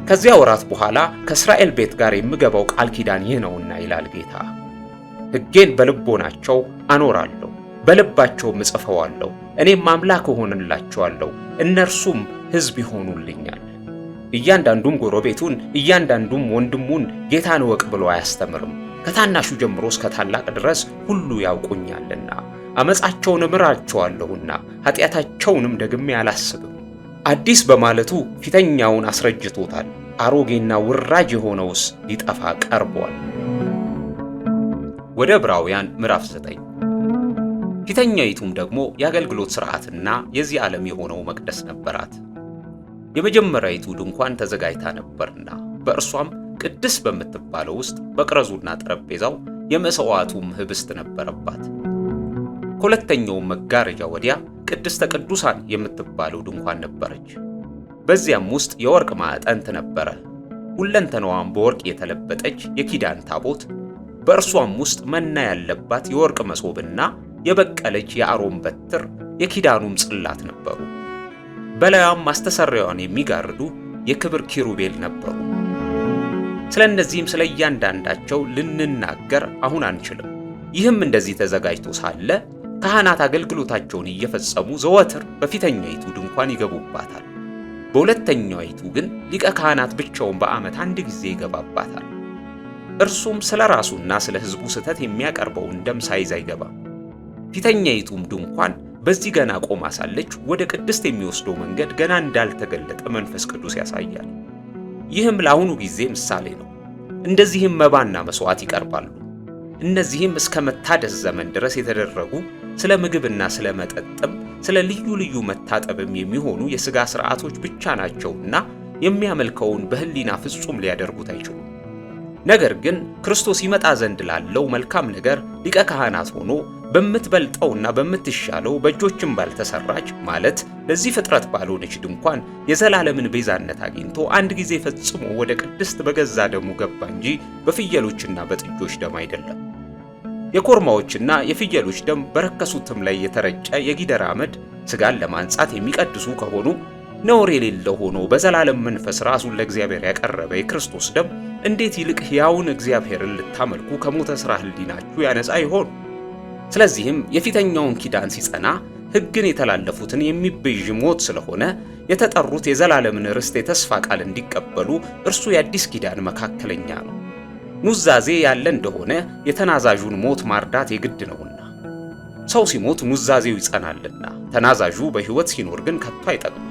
ከዚያ ወራት በኋላ ከእስራኤል ቤት ጋር የምገባው ቃል ኪዳን ይህ ነውና ይላል ጌታ። ሕጌን በልቦናቸው አኖራለሁ፣ በልባቸውም እጽፈዋለሁ። እኔም አምላክ እሆንላቸዋለሁ፣ እነርሱም ሕዝብ ይሆኑልኛል። እያንዳንዱም ጎረቤቱን እያንዳንዱም ወንድሙን ጌታን እወቅ ብሎ አያስተምርም። ከታናሹ ጀምሮ እስከ ታላቅ ድረስ ሁሉ ያውቁኛልና፣ አመፃቸውን እምራቸዋለሁና ኃጢአታቸውንም ደግሜ አላስብም። አዲስ በማለቱ ፊተኛውን አስረጅቶታል። አሮጌና ውራጅ የሆነውስ ሊጠፋ ቀርቧል። ወደ ዕብራውያን ምዕራፍ 9። ፊተኛይቱም ደግሞ የአገልግሎት ሥርዓትና የዚህ ዓለም የሆነው መቅደስ ነበራት። የመጀመሪያይቱ ድንኳን ተዘጋጅታ ነበርና በእርሷም ቅድስት በምትባለው ውስጥ መቅረዙና ጠረጴዛው የመሥዋዕቱም ኅብስት ነበረባት። ከሁለተኛውም መጋረጃ ወዲያ ቅድስተ ቅዱሳን የምትባለው ድንኳን ነበረች። በዚያም ውስጥ የወርቅ ማዕጠንት ነበረ። ሁለንተናዋም በወርቅ የተለበጠች የኪዳን ታቦት፣ በእርሷም ውስጥ መና ያለባት የወርቅ መሶብና የበቀለች የአሮን በትር የኪዳኑም ጽላት ነበሩ። በላዩም ማስተሰሪያዋን የሚጋርዱ የክብር ኪሩቤል ነበሩ። ስለ እነዚህም ስለ እያንዳንዳቸው ልንናገር አሁን አንችልም። ይህም እንደዚህ ተዘጋጅቶ ሳለ ካህናት አገልግሎታቸውን እየፈጸሙ ዘወትር በፊተኛይቱ ድንኳን ይገቡባታል። በሁለተኛይቱ ግን ሊቀ ካህናት ብቻውን በዓመት አንድ ጊዜ ይገባባታል። እርሱም ስለ ራሱና ስለ ሕዝቡ ስህተት የሚያቀርበውን ደም ሳይዝ አይገባም። ፊተኛይቱም ድንኳን በዚህ ገና ቆማ ሳለች ወደ ቅድስት የሚወስደው መንገድ ገና እንዳልተገለጠ መንፈስ ቅዱስ ያሳያል። ይህም ለአሁኑ ጊዜ ምሳሌ ነው። እንደዚህም መባና መሥዋዕት ይቀርባሉ። እነዚህም እስከ መታደስ ዘመን ድረስ የተደረጉ ስለ ምግብና ስለ መጠጥም ስለ ልዩ ልዩ መታጠብም የሚሆኑ የሥጋ ሥርዓቶች ብቻ ናቸውና የሚያመልከውን በሕሊና ፍጹም ሊያደርጉት አይችሉም። ነገር ግን ክርስቶስ ይመጣ ዘንድ ላለው መልካም ነገር ሊቀ ካህናት ሆኖ በምትበልጠውና በምትሻለው በእጆችም ባልተሰራች ማለት ለዚህ ፍጥረት ባልሆነች ድንኳን የዘላለምን ቤዛነት አግኝቶ አንድ ጊዜ ፈጽሞ ወደ ቅድስት በገዛ ደሙ ገባ እንጂ በፍየሎችና በጥጆች ደም አይደለም። የኮርማዎችና የፍየሎች ደም በረከሱትም ላይ የተረጨ የጊደር አመድ ስጋን ለማንጻት የሚቀድሱ ከሆኑ ነውር የሌለው ሆኖ በዘላለም መንፈስ ራሱን ለእግዚአብሔር ያቀረበ የክርስቶስ ደም እንዴት ይልቅ ሕያውን እግዚአብሔርን ልታመልኩ ከሞተ ሥራ ሕሊናችሁ ያነጻ ይሆን? ስለዚህም የፊተኛውን ኪዳን ሲጸና ሕግን የተላለፉትን የሚቤዥ ሞት ስለሆነ የተጠሩት የዘላለምን ርስት የተስፋ ቃል እንዲቀበሉ እርሱ የአዲስ ኪዳን መካከለኛ ነው። ኑዛዜ ያለ እንደሆነ የተናዛዡን ሞት ማርዳት የግድ ነውና፣ ሰው ሲሞት ኑዛዜው ይጸናልና፣ ተናዛዡ በሕይወት ሲኖር ግን ከቶ አይጠቅምም።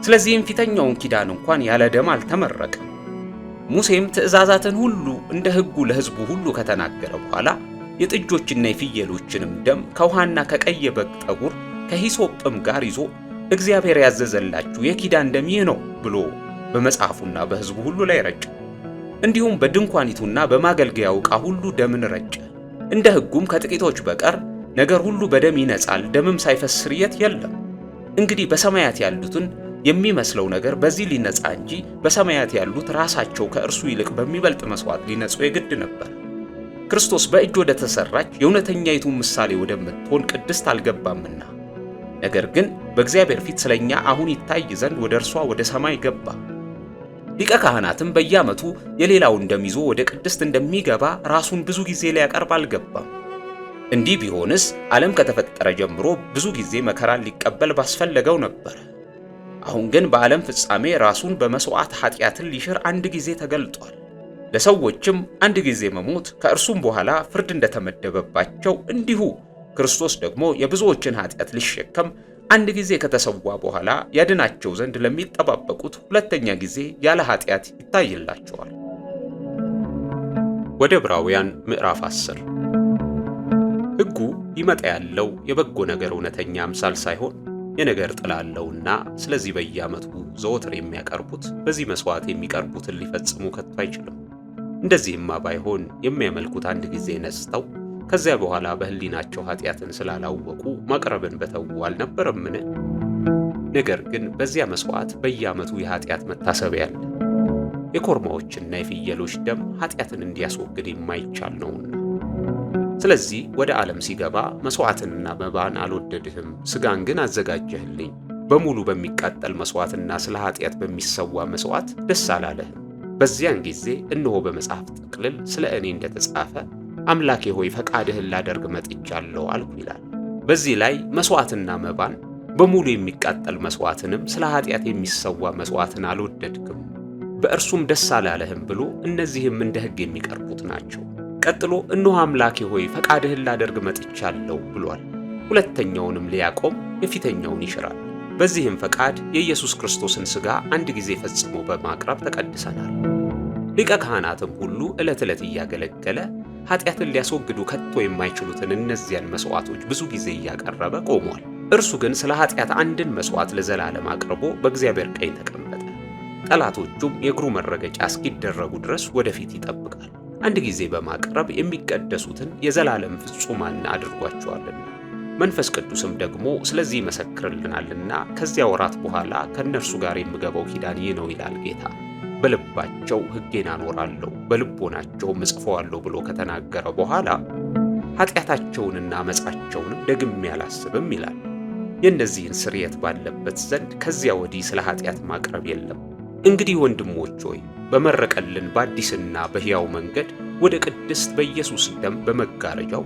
ስለዚህም ፊተኛውን ኪዳን እንኳን ያለ ደም አልተመረቀም። ሙሴም ትእዛዛትን ሁሉ እንደ ሕጉ ለሕዝቡ ሁሉ ከተናገረ በኋላ የጥጆችና የፍየሎችንም ደም ከውሃና ከቀይ በግ ጠጉር ከሂሶጵም ጋር ይዞ እግዚአብሔር ያዘዘላችሁ የኪዳን ደም ይህ ነው ብሎ በመጽሐፉና በሕዝቡ ሁሉ ላይ ረጨ። እንዲሁም በድንኳኒቱና በማገልገያው ዕቃ ሁሉ ደምን ረጨ። እንደ ሕጉም ከጥቂቶች በቀር ነገር ሁሉ በደም ይነጻል፣ ደምም ሳይፈስ ስርየት የለም። እንግዲህ በሰማያት ያሉትን የሚመስለው ነገር በዚህ ሊነጻ እንጂ በሰማያት ያሉት ራሳቸው ከእርሱ ይልቅ በሚበልጥ መሥዋዕት ሊነጹ የግድ ነበር። ክርስቶስ በእጅ ወደ ተሰራች የእውነተኛይቱ ምሳሌ ወደምትሆን ቅድስት አልገባምና፣ ነገር ግን በእግዚአብሔር ፊት ስለኛ አሁን ይታይ ዘንድ ወደ እርሷ ወደ ሰማይ ገባ። ሊቀ ካህናትም በየዓመቱ የሌላውን ደም ይዞ ወደ ቅድስት እንደሚገባ ራሱን ብዙ ጊዜ ሊያቀርብ አልገባም። እንዲህ ቢሆንስ ዓለም ከተፈጠረ ጀምሮ ብዙ ጊዜ መከራን ሊቀበል ባስፈለገው ነበር። አሁን ግን በዓለም ፍጻሜ ራሱን በመሥዋዕት ኃጢአትን ሊሽር አንድ ጊዜ ተገልጧል። ለሰዎችም አንድ ጊዜ መሞት ከእርሱም በኋላ ፍርድ እንደተመደበባቸው እንዲሁ ክርስቶስ ደግሞ የብዙዎችን ኃጢአት ሊሸከም አንድ ጊዜ ከተሰዋ በኋላ ያድናቸው ዘንድ ለሚጠባበቁት ሁለተኛ ጊዜ ያለ ኃጢአት ይታይላቸዋል። ወደ ዕብራውያን ምዕራፍ 10። ሕጉ ሊመጣ ያለው የበጎ ነገር እውነተኛ አምሳል ሳይሆን የነገር ጥላ አለውና፣ ስለዚህ በየዓመቱ ዘወትር የሚያቀርቡት በዚህ መሥዋዕት የሚቀርቡትን ሊፈጽሙ ከቶ አይችልም። እንደዚህማ ባይሆን የሚያመልኩት አንድ ጊዜ ነጽተው ከዚያ በኋላ በሕሊናቸው ኃጢአትን ስላላወቁ ማቅረብን በተዉ አልነበረምን? ነገር ግን በዚያ መሥዋዕት በየዓመቱ የኃጢአት መታሰቢያ አለ። የኮርማዎችና የፍየሎች ደም ኃጢአትን እንዲያስወግድ የማይቻል ነውና። ስለዚህ ወደ ዓለም ሲገባ መሥዋዕትንና መባን አልወደድህም፣ ሥጋን ግን አዘጋጀህልኝ። በሙሉ በሚቃጠል መሥዋዕትና ስለ ኃጢአት በሚሰዋ መሥዋዕት ደስ አላለህም። በዚያን ጊዜ እነሆ በመጽሐፍ ጥቅልል ስለ እኔ እንደተጻፈ አምላኬ ሆይ ፈቃድህን ላደርግ መጥቻለሁ አልኩ ይላል። በዚህ ላይ መሥዋዕትና መባን በሙሉ የሚቃጠል መሥዋዕትንም ስለ ኃጢአት የሚሰዋ መሥዋዕትን አልወደድክም፣ በእርሱም ደስ አላለህም ብሎ እነዚህም እንደ ሕግ የሚቀርቡት ናቸው። ቀጥሎ እነሆ አምላኬ ሆይ ፈቃድህን ላደርግ መጥቻለሁ ብሏል። ሁለተኛውንም ሊያቆም የፊተኛውን ይሽራል። በዚህም ፈቃድ የኢየሱስ ክርስቶስን ሥጋ አንድ ጊዜ ፈጽሞ በማቅረብ ተቀድሰናል። ሊቀ ካህናትም ሁሉ ዕለት ዕለት እያገለገለ ኃጢአትን ሊያስወግዱ ከቶ የማይችሉትን እነዚያን መሥዋዕቶች ብዙ ጊዜ እያቀረበ ቆሟል። እርሱ ግን ስለ ኃጢአት አንድን መሥዋዕት ለዘላለም አቅርቦ በእግዚአብሔር ቀኝ ተቀመጠ። ጠላቶቹም የእግሩ መረገጫ እስኪደረጉ ድረስ ወደፊት ይጠብቃል። አንድ ጊዜ በማቅረብ የሚቀደሱትን የዘላለም ፍጹማን አድርጓቸዋልና። መንፈስ ቅዱስም ደግሞ ስለዚህ ይመሰክርልናልና ከዚያ ወራት በኋላ ከእነርሱ ጋር የምገባው ኪዳን ይህ ነው ይላል ጌታ፣ በልባቸው ሕጌን አኖራለሁ በልቦናቸውም እጽፈዋለሁ ብሎ ከተናገረ በኋላ ኃጢአታቸውንና አመፃቸውንም ደግሜ አላስብም ይላል። የእነዚህን ስርየት ባለበት ዘንድ ከዚያ ወዲህ ስለ ኃጢአት ማቅረብ የለም። እንግዲህ ወንድሞች ሆይ በመረቀልን በአዲስና በሕያው መንገድ ወደ ቅድስት በኢየሱስ ደም በመጋረጃው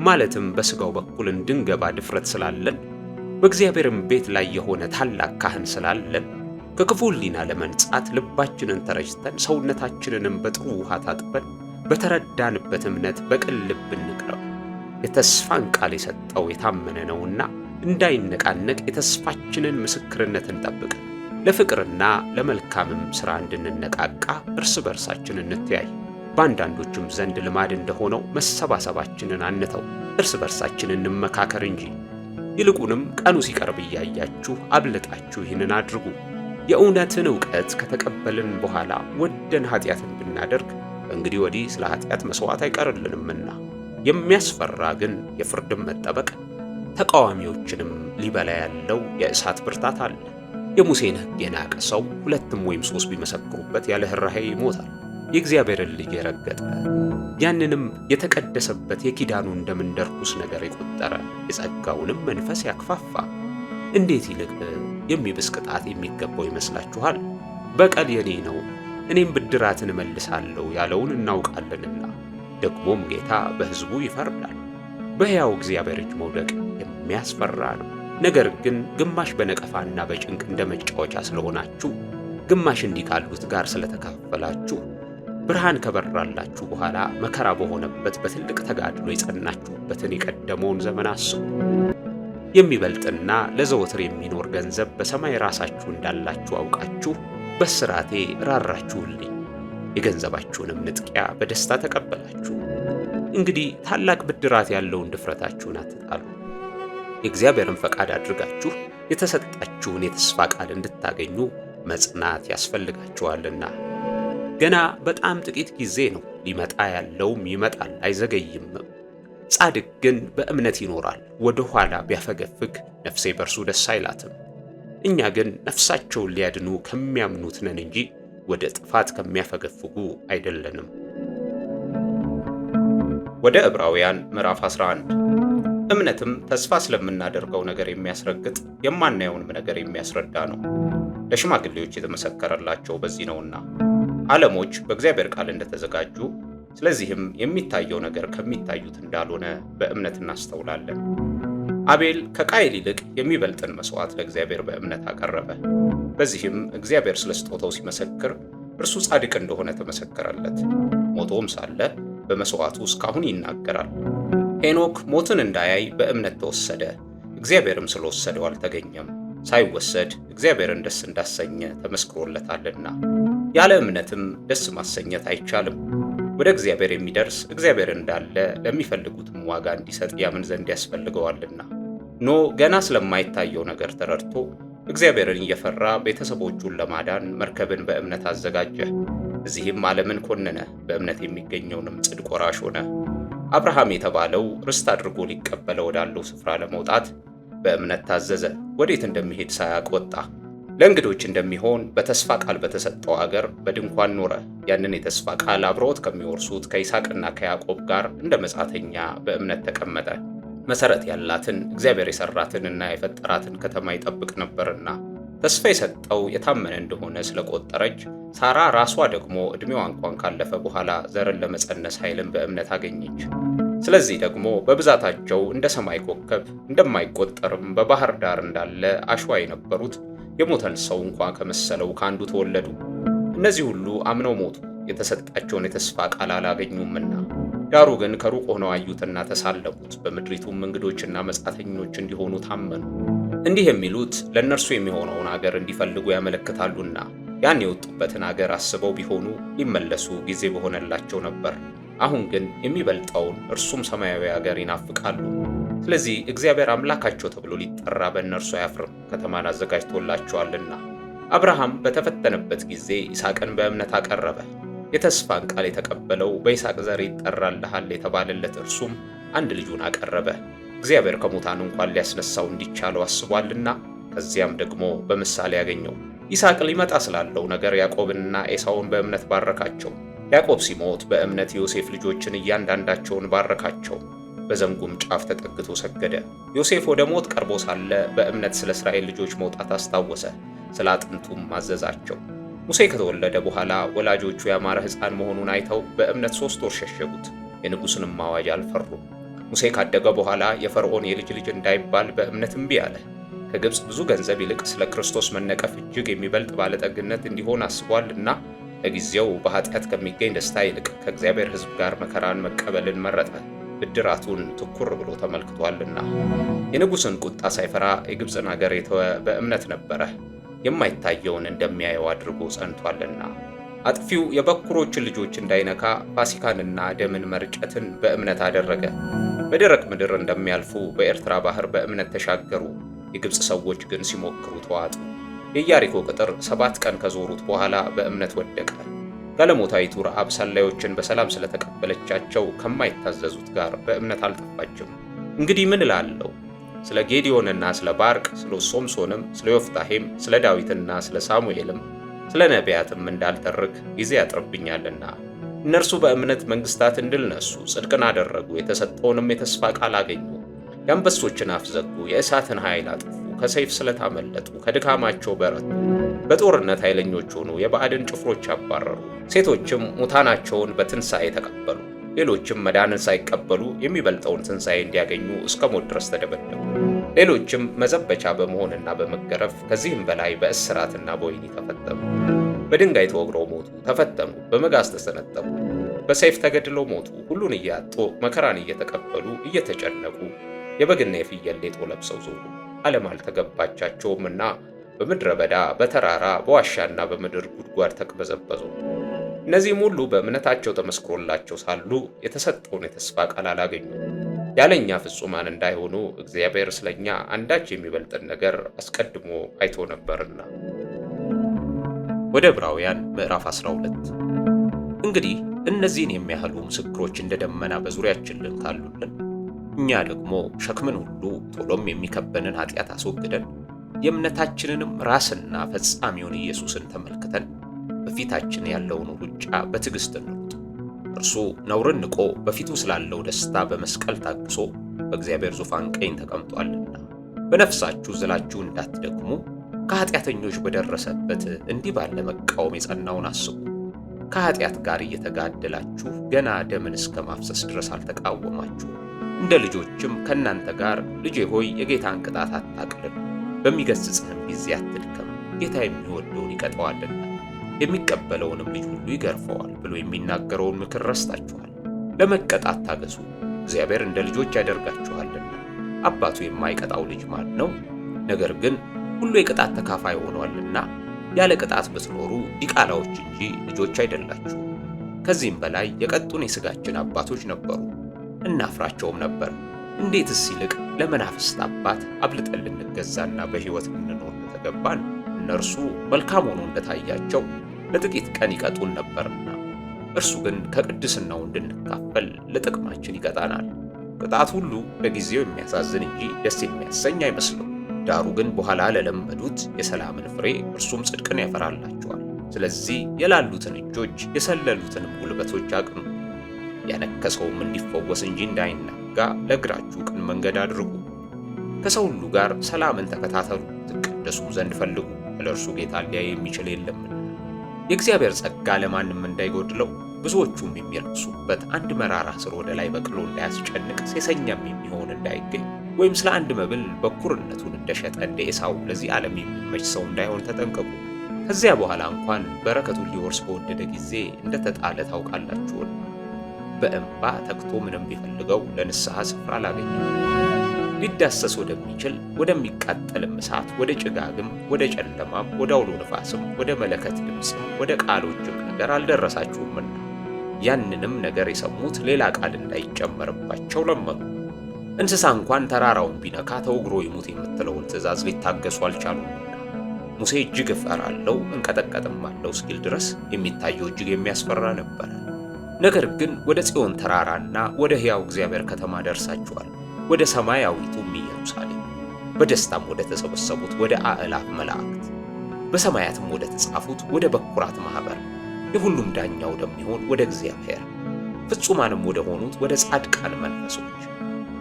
ማለትም በሥጋው በኩል እንድንገባ ድፍረት ስላለን፣ በእግዚአብሔርም ቤት ላይ የሆነ ታላቅ ካህን ስላለን፣ ከክፉ ሕሊና ለመንጻት ልባችንን ተረጭተን ሰውነታችንንም በጥሩ ውሃ ታጥበን በተረዳንበት እምነት በቅን ልብ እንቅረብ። የተስፋን ቃል የሰጠው የታመነ ነውና እንዳይነቃነቅ የተስፋችንን ምስክርነት እንጠብቅ። ለፍቅርና ለመልካምም ሥራ እንድንነቃቃ እርስ በርሳችን እንተያይ። በአንዳንዶችም ዘንድ ልማድ እንደሆነው መሰባሰባችንን አንተው፣ እርስ በርሳችን እንመካከር እንጂ። ይልቁንም ቀኑ ሲቀርብ እያያችሁ አብልጣችሁ ይህንን አድርጉ። የእውነትን ዕውቀት ከተቀበልን በኋላ ወደን ኃጢአትን ብናደርግ ከእንግዲህ ወዲህ ስለ ኃጢአት መሥዋዕት አይቀርልንምና፣ የሚያስፈራ ግን የፍርድም መጠበቅ ተቃዋሚዎችንም ሊበላ ያለው የእሳት ብርታት አለ። የሙሴን ሕግ የናቀ ሰው ሁለትም ወይም ሦስት ቢመሰክሩበት ያለ ርኅራኄ ይሞታል። የእግዚአብሔርን ልጅ የረገጠ ያንንም የተቀደሰበት የኪዳኑን ደም እንደ ርኩስ ነገር የቆጠረ የጸጋውንም መንፈስ ያክፋፋ እንዴት ይልቅ የሚብስ ቅጣት የሚገባው ይመስላችኋል? በቀል የኔ ነው፣ እኔም ብድራትን እመልሳለሁ ያለውን እናውቃለንና፣ ደግሞም ጌታ በሕዝቡ ይፈርዳል። በሕያው እግዚአብሔር እጅ መውደቅ የሚያስፈራ ነው። ነገር ግን ግማሽ በነቀፋና በጭንቅ እንደ መጫወቻ ስለሆናችሁ፣ ግማሽ እንዲህ ካሉት ጋር ስለተካፈላችሁ፣ ብርሃን ከበራላችሁ በኋላ መከራ በሆነበት በትልቅ ተጋድሎ የጸናችሁበትን የቀደመውን ዘመን አስቡ። የሚበልጥና ለዘወትር የሚኖር ገንዘብ በሰማይ ራሳችሁ እንዳላችሁ አውቃችሁ በስራቴ ራራችሁልኝ፣ የገንዘባችሁንም ንጥቂያ በደስታ ተቀበላችሁ። እንግዲህ ታላቅ ብድራት ያለውን ድፍረታችሁን አትጣሉ። የእግዚአብሔርን ፈቃድ አድርጋችሁ የተሰጣችሁን የተስፋ ቃል እንድታገኙ መጽናት ያስፈልጋችኋልና። ገና በጣም ጥቂት ጊዜ ነው፣ ሊመጣ ያለውም ይመጣል አይዘገይምም። ጻድቅ ግን በእምነት ይኖራል፣ ወደ ኋላ ቢያፈገፍግ ነፍሴ በእርሱ ደስ አይላትም። እኛ ግን ነፍሳቸውን ሊያድኑ ከሚያምኑት ነን እንጂ ወደ ጥፋት ከሚያፈገፍጉ አይደለንም። ወደ ዕብራውያን ምዕራፍ 11። እምነትም ተስፋ ስለምናደርገው ነገር የሚያስረግጥ የማናየውንም ነገር የሚያስረዳ ነው። ለሽማግሌዎች የተመሰከረላቸው በዚህ ነውና፣ ዓለሞች በእግዚአብሔር ቃል እንደተዘጋጁ፣ ስለዚህም የሚታየው ነገር ከሚታዩት እንዳልሆነ በእምነት እናስተውላለን። አቤል ከቃየል ይልቅ የሚበልጥን መሥዋዕት ለእግዚአብሔር በእምነት አቀረበ። በዚህም እግዚአብሔር ስለ ስጦታው ሲመሰክር እርሱ ጻድቅ እንደሆነ ተመሰከረለት። ሞቶም ሳለ በመሥዋዕቱ እስካሁን ይናገራል። ሄኖክ ሞትን እንዳያይ በእምነት ተወሰደ፣ እግዚአብሔርም ስለወሰደው አልተገኘም። ሳይወሰድ እግዚአብሔርን ደስ እንዳሰኘ ተመስክሮለታልና። ያለ እምነትም ደስ ማሰኘት አይቻልም። ወደ እግዚአብሔር የሚደርስ እግዚአብሔር እንዳለ ለሚፈልጉትም ዋጋ እንዲሰጥ ያምን ዘንድ ያስፈልገዋልና። ኖህ ገና ስለማይታየው ነገር ተረድቶ እግዚአብሔርን እየፈራ ቤተሰቦቹን ለማዳን መርከብን በእምነት አዘጋጀ። እዚህም ዓለምን ኮነነ፣ በእምነት የሚገኘውንም ጽድቅ ወራሽ ሆነ። አብርሃም የተባለው ርስት አድርጎ ሊቀበለው ወዳለው ስፍራ ለመውጣት በእምነት ታዘዘ። ወዴት እንደሚሄድ ሳያውቅ ወጣ። ለእንግዶች እንደሚሆን በተስፋ ቃል በተሰጠው አገር በድንኳን ኖረ። ያንን የተስፋ ቃል አብረውት ከሚወርሱት ከይስሐቅና ከያዕቆብ ጋር እንደ መጻተኛ በእምነት ተቀመጠ። መሠረት ያላትን እግዚአብሔር የሠራትን እና የፈጠራትን ከተማ ይጠብቅ ነበርና። ተስፋ የሰጠው የታመነ እንደሆነ ስለቆጠረች ሳራ ራሷ ደግሞ ዕድሜዋ እንኳን ካለፈ በኋላ ዘርን ለመጸነስ ኃይልን በእምነት አገኘች። ስለዚህ ደግሞ በብዛታቸው እንደ ሰማይ ኮከብ እንደማይቆጠርም በባህር ዳር እንዳለ አሸዋ የነበሩት የሞተን ሰው እንኳን ከመሰለው ከአንዱ ተወለዱ። እነዚህ ሁሉ አምነው ሞቱ፣ የተሰጣቸውን የተስፋ ቃል አላገኙምና። ዳሩ ግን ከሩቅ ሆነው አዩትና ተሳለሙት፣ በምድሪቱም እንግዶችና መጻተኞች እንዲሆኑ ታመኑ። እንዲህ የሚሉት ለእነርሱ የሚሆነውን አገር እንዲፈልጉ ያመለክታሉና፣ ያን የወጡበትን አገር አስበው ቢሆኑ ሊመለሱ ጊዜ በሆነላቸው ነበር። አሁን ግን የሚበልጠውን እርሱም ሰማያዊ አገር ይናፍቃሉ። ስለዚህ እግዚአብሔር አምላካቸው ተብሎ ሊጠራ በእነርሱ አያፍርም፣ ከተማን አዘጋጅቶላቸዋልና። አብርሃም በተፈተነበት ጊዜ ይስሐቅን በእምነት አቀረበ። የተስፋን ቃል የተቀበለው በይስሐቅ ዘር ይጠራልሃል የተባለለት እርሱም አንድ ልጁን አቀረበ። እግዚአብሔር ከሙታን እንኳን ሊያስነሳው እንዲቻለው አስቧልና፣ ከዚያም ደግሞ በምሳሌ ያገኘው። ይስሐቅ ሊመጣ ስላለው ነገር ያዕቆብንና ኤሳውን በእምነት ባረካቸው። ያዕቆብ ሲሞት በእምነት የዮሴፍ ልጆችን እያንዳንዳቸውን ባረካቸው። በዘንጉም ጫፍ ተጠግቶ ሰገደ። ዮሴፍ ወደ ሞት ቀርቦ ሳለ በእምነት ስለ እስራኤል ልጆች መውጣት አስታወሰ፣ ስለ አጥንቱም አዘዛቸው። ሙሴ ከተወለደ በኋላ ወላጆቹ ያማረ ሕፃን መሆኑን አይተው በእምነት 3 ወር ሸሸጉት፣ የንጉሥንም አዋጅ አልፈሩም። ሙሴ ካደገ በኋላ የፈርዖን የልጅ ልጅ እንዳይባል በእምነት እምቢ አለ። ከግብፅ ብዙ ገንዘብ ይልቅ ስለ ክርስቶስ መነቀፍ እጅግ የሚበልጥ ባለጠግነት እንዲሆን አስቧልና ለጊዜው በኃጢአት ከሚገኝ ደስታ ይልቅ ከእግዚአብሔር ሕዝብ ጋር መከራን መቀበልን መረጠ። ብድራቱን ትኩር ብሎ ተመልክቷልና። የንጉሥን ቁጣ ሳይፈራ የግብፅን አገር የተወ በእምነት ነበረ፣ የማይታየውን እንደሚያየው አድርጎ ጸንቷልና። አጥፊው የበኩሮችን ልጆች እንዳይነካ ፋሲካንና ደምን መርጨትን በእምነት አደረገ። በደረቅ ምድር እንደሚያልፉ በኤርትራ ባህር በእምነት ተሻገሩ። የግብፅ ሰዎች ግን ሲሞክሩ ተዋጡ። የኢያሪኮ ቅጥር 7 ቀን ከዞሩት በኋላ በእምነት ወደቀ። ጋለሞታይቱ ረዓብ ሰላዮችን በሰላም ስለተቀበለቻቸው ከማይታዘዙት ጋር በእምነት አልጠፋችም። እንግዲህ ምን እላለሁ? ስለ ጌዲዮንና ስለ ባርቅ፣ ስለ ሶምሶንም፣ ስለ ዮፍታሔም፣ ስለ ዳዊትና ስለ ሳሙኤልም፣ ስለ ነቢያትም እንዳልተርክ ጊዜ ያጥርብኛልና። እነርሱ በእምነት መንግስታትን ድል ነሱ፣ ጽድቅን አደረጉ፣ የተሰጠውንም የተስፋ ቃል አገኙ። የአንበሶችን አፍ ዘጉ፣ የእሳትን ኃይል አጠፉ፣ ከሰይፍ ስለት አመለጡ፣ ከድካማቸው በረቱ፣ በጦርነት ኃይለኞች ሆኑ፣ የባዕድን ጭፍሮች አባረሩ። ሴቶችም ሙታናቸውን በትንሣኤ ተቀበሉ። ሌሎችም መዳንን ሳይቀበሉ የሚበልጠውን ትንሣኤ እንዲያገኙ እስከ ሞት ድረስ ተደበደቡ። ሌሎችም መዘበቻ በመሆንና በመገረፍ ከዚህም በላይ በእስራትና በወህኒ ተፈተኑ። በድንጋይ ተወግረው ሞቱ፣ ተፈተኑ፣ በመጋዝ ተሰነጠቁ፣ በሰይፍ ተገድለው ሞቱ። ሁሉን እያጡ መከራን እየተቀበሉ እየተጨነቁ የበግና የፍየል ሌጦ ለብሰው ዞሩ። ዓለም አልተገባቻቸውምና በምድረ በዳ በተራራ በዋሻና በምድር ጉድጓድ ተቅበዘበዙ። እነዚህም ሁሉ በእምነታቸው ተመስክሮላቸው ሳሉ የተሰጠውን የተስፋ ቃል አላገኙም። ያለኛ ፍጹማን እንዳይሆኑ እግዚአብሔር ስለኛ አንዳች የሚበልጥን ነገር አስቀድሞ አይቶ ነበርና። ወደ ዕብራውያን ምዕራፍ 12። እንግዲህ እነዚህን የሚያህሉ ምስክሮች እንደ ደመና በዙሪያችን ካሉልን እኛ ደግሞ ሸክምን ሁሉ ቶሎም የሚከበንን ኃጢአት አስወግደን የእምነታችንንም ራስና ፈጻሚውን ኢየሱስን ተመልክተን በፊታችን ያለውን ሩጫ በትዕግሥት እንሩጥ። እርሱ ነውርን ንቆ በፊቱ ስላለው ደስታ በመስቀል ታግሶ በእግዚአብሔር ዙፋን ቀኝ ተቀምጧልና። በነፍሳችሁ ዝላችሁ እንዳትደክሙ ከኃጢአተኞች በደረሰበት እንዲህ ባለ መቃወም የጸናውን አስቡ። ከኃጢአት ጋር እየተጋደላችሁ ገና ደምን እስከ ማፍሰስ ድረስ አልተቃወማችሁ። እንደ ልጆችም ከእናንተ ጋር ልጄ ሆይ የጌታን ቅጣት አታቅልል፣ በሚገሥጽህም ጊዜ አትድከም፣ ጌታ የሚወደውን ይቀጣዋልና የሚቀበለውንም ልጅ ሁሉ ይገርፈዋል ብሎ የሚናገረውን ምክር ረስታችኋል። ለመቀጣት ታገሱ፣ እግዚአብሔር እንደ ልጆች ያደርጋችኋልና። አባቱ የማይቀጣው ልጅ ማን ነው? ነገር ግን ሁሉ የቅጣት ተካፋይ ሆኗልና ያለ ቅጣት ብትኖሩ ዲቃላዎች እንጂ ልጆች አይደላችሁ። ከዚህም በላይ የቀጡን የሥጋችን አባቶች ነበሩ፣ እናፍራቸውም ነበር። እንዴትስ ይልቅ ለመናፍስት አባት አብልጠን ልንገዛና በሕይወት ልንኖር ተገባን? እነርሱ መልካም ሆኖ እንደታያቸው ለጥቂት ቀን ይቀጡን ነበርና፣ እርሱ ግን ከቅድስናው እንድንካፈል ለጥቅማችን ይቀጣናል። ቅጣት ሁሉ ለጊዜው የሚያሳዝን እንጂ ደስ የሚያሰኝ አይመስልም። ዳሩ ግን በኋላ ለለመዱት የሰላምን ፍሬ እርሱም ጽድቅን ያፈራላቸዋል። ስለዚህ የላሉትን እጆች የሰለሉትንም ጉልበቶች አቅኑ። ያነከሰውም እንዲፈወስ እንጂ እንዳይናጋ ለእግራችሁ ቅን መንገድ አድርጉ። ከሰው ሁሉ ጋር ሰላምን ተከታተሉ፣ ትቀደሱም ዘንድ ፈልጉ፣ ለእርሱ ጌታ ሊያይ የሚችል የለምና። የእግዚአብሔር ጸጋ ለማንም እንዳይጎድለው ብዙዎቹም የሚረክሱበት አንድ መራራ ስር ወደ ላይ በቅሎ እንዳያስጨንቅ ሴሰኛም የሚሆን እንዳይገኝ ወይም ስለ አንድ መብል በኩርነቱን እንደሸጠ እንደ ኤሳው ለዚህ ዓለም የሚመች ሰው እንዳይሆን ተጠንቀቁ። ከዚያ በኋላ እንኳን በረከቱን ሊወርስ በወደደ ጊዜ እንደተጣለ ታውቃላችሁና። በእንባ ተግቶ ምንም ቢፈልገው ለንስሐ ስፍራ አላገኘም። ሊዳሰስ ወደሚችል ወደሚቃጠልም እሳት፣ ወደ ጭጋግም፣ ወደ ጨለማም፣ ወደ አውሎ ነፋስም፣ ወደ መለከት ድምፅም፣ ወደ ቃሎችም ነገር አልደረሳችሁምና ያንንም ነገር የሰሙት ሌላ ቃል እንዳይጨመርባቸው ለመኑ። እንስሳ እንኳን ተራራውን ቢነካ ተወግሮ ይሙት የምትለውን ትእዛዝ ሊታገሱ አልቻሉምና ሙሴ እጅግ እፈራለሁ እንቀጠቀጥማለሁ እስኪል ድረስ የሚታየው እጅግ የሚያስፈራ ነበረ። ነገር ግን ወደ ጽዮን ተራራና ወደ ሕያው እግዚአብሔር ከተማ ደርሳችኋል፣ ወደ ሰማያዊቱም ኢየሩሳሌም፣ በደስታም ወደ ተሰበሰቡት ወደ አእላፍ መላእክት፣ በሰማያትም ወደ ተጻፉት ወደ በኩራት ማኅበር፣ የሁሉም ዳኛ ወደሚሆን ወደ እግዚአብሔር፣ ፍጹማንም ወደ ሆኑት ወደ ጻድቃን መንፈሶች፣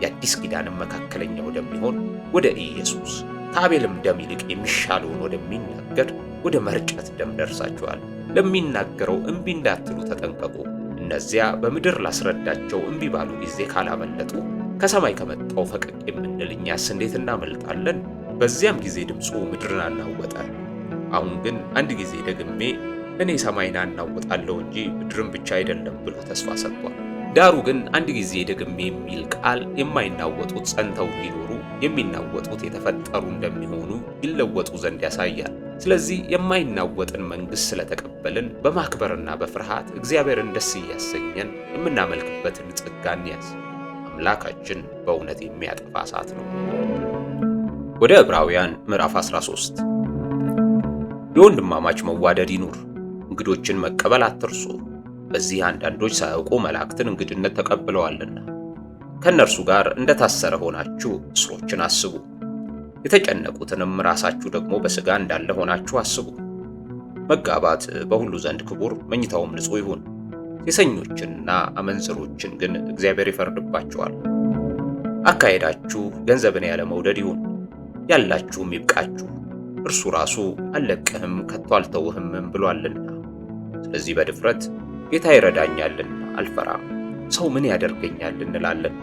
የአዲስ ኪዳንም መካከለኛ ወደሚሆን ወደ ኢየሱስ፣ ከአቤልም ደም ይልቅ የሚሻለውን ወደሚናገር ወደ መርጨት ደም ደርሳችኋል። ለሚናገረው እምቢ እንዳትሉ ተጠንቀቁ። እነዚያ በምድር ላስረዳቸው እምቢ ባሉ ጊዜ ካላመለጡ ከሰማይ ከመጣው ፈቀቅ የምንል እኛስ እንዴት እናመልጣለን? በዚያም ጊዜ ድምፁ ምድርን አናወጠ። አሁን ግን አንድ ጊዜ ደግሜ እኔ ሰማይን አናውጣለሁ እንጂ ምድርን ብቻ አይደለም ብሎ ተስፋ ሰጥቷል። ዳሩ ግን አንድ ጊዜ ደግሜ የሚል ቃል የማይናወጡት ጸንተው እንዲኖሩ የሚናወጡት የተፈጠሩ እንደሚሆኑ ይለወጡ ዘንድ ያሳያል። ስለዚህ የማይናወጥን መንግሥት ስለተቀበልን በማክበርና በፍርሃት እግዚአብሔርን ደስ እያሰኘን የምናመልክበትን ጸጋ እንያዝ። አምላካችን በእውነት የሚያጠፋ እሳት ነው። ወደ ዕብራውያን ምዕራፍ 13። የወንድማማች መዋደድ ይኑር። እንግዶችን መቀበል አትርሱ። በዚህ አንዳንዶች ሳያውቁ መላእክትን እንግድነት ተቀብለዋልና። ከእነርሱ ጋር እንደታሰረ ሆናችሁ እስሮችን አስቡ። የተጨነቁትንም ራሳችሁ ደግሞ በሥጋ እንዳለ ሆናችሁ አስቡ። መጋባት በሁሉ ዘንድ ክቡር፣ መኝታውም ንጹሕ ይሁን። ሴሰኞችንና አመንዝሮችን ግን እግዚአብሔር ይፈርድባቸዋል። አካሄዳችሁ ገንዘብን ያለ መውደድ ይሁን፣ ያላችሁም ይብቃችሁ። እርሱ ራሱ አልለቅህም ከቶ አልተውህምም ብሏልና። ስለዚህ በድፍረት ጌታ ይረዳኛልና አልፈራም፣ ሰው ምን ያደርገኛል እንላለን።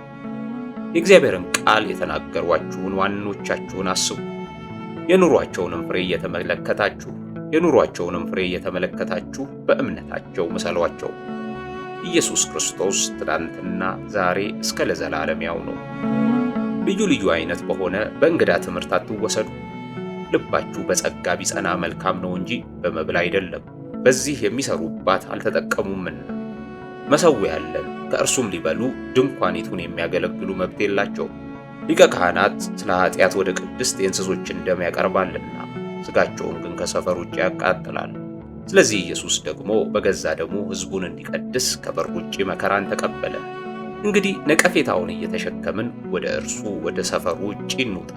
የእግዚአብሔርን ቃል የተናገሯችሁን ዋኖቻችሁን አስቡ። የኑሯቸውንም ፍሬ እየተመለከታችሁ በእምነታቸው ምሰሏቸው። ኢየሱስ ክርስቶስ ትናንትና ዛሬ እስከ ለዘላለም ያው ነው። ልዩ ልዩ አይነት በሆነ በእንግዳ ትምህርት አትወሰዱ። ልባችሁ በጸጋ ቢጸና መልካም ነው እንጂ በመብል አይደለም። በዚህ የሚሰሩባት አልተጠቀሙምና። መሠዊያ አለን፣ ከእርሱም ሊበሉ ድንኳኒቱን የሚያገለግሉ መብት የላቸውም። ሊቀ ካህናት ስለ ኃጢአት ወደ ቅድስት የእንስሶችን ደም ያቀርባልና ሥጋቸውን ግን ከሰፈር ውጭ ያቃጥላል። ስለዚህ ኢየሱስ ደግሞ በገዛ ደሙ ሕዝቡን እንዲቀድስ ከበር ውጭ መከራን ተቀበለ። እንግዲህ ነቀፌታውን እየተሸከምን ወደ እርሱ ወደ ሰፈሩ ውጭ እንውጣ።